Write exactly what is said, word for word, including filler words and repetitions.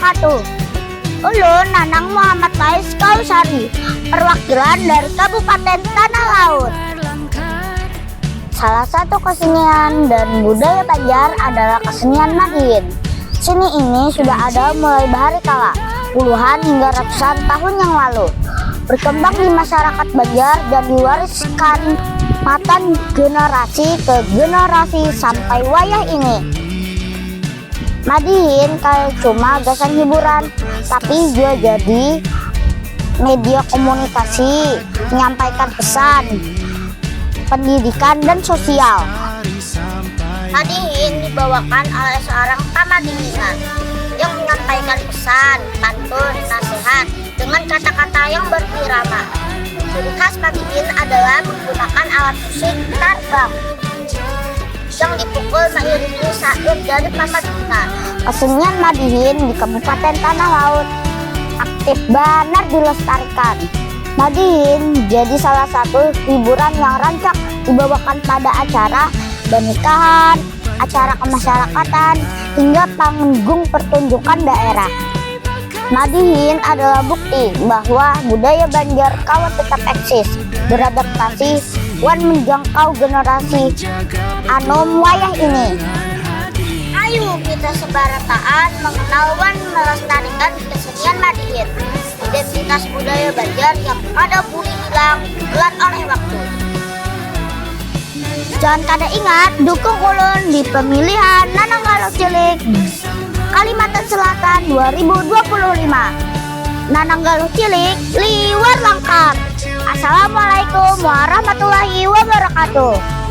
Katu. Ulun Nanang Muhammad Faiz Kausari, perwakilan dari Kabupaten Tanah Laut. Salah satu kesenian dan budaya Banjar adalah kesenian madihin. Seni ini sudah ada mulai bahari kala, puluhan hingga ratusan tahun yang lalu. Berkembang di masyarakat Banjar dan diwariskan matan generasi ke generasi sampai wayah ini. Madihin kayak cuma gasan hiburan, tapi juga jadi media komunikasi, menyampaikan pesan, pendidikan, dan sosial. Madihin dibawakan oleh seorang pamadihinan yang menyampaikan pesan, pantun, nasihat dengan kata-kata yang berirama. Ciri khas madihin adalah menggunakan alat musik tarbang yang dipukul mairingi syair dari pamadihinan. Kesenian madihin di Kabupaten Tanah Laut aktif banar dilestarikan. Madihin jadi salah satu hiburan yang rancak dibawakan pada acara pernikahan, acara kemasyarakatan, hingga panggung pertunjukan daerah. Madihin adalah bukti bahwa budaya Banjar kawa tetap eksis, beradaptasi, wan menjangkau generasi anom wayah ini. Ayu kita sebarataan mengenal wan melestarikan kesenian madihin, identitas budaya Banjar yang kada boleh hilang bulan oleh waktu. Jangan kada ingat dukung ulun di pemilihan Nanang Galuh Cilik Kalimantan Selatan dua ribu dua puluh lima. Nanang Galuh Cilik liwar langkap. Assalamualaikum warahmatullahi wabarakatuh.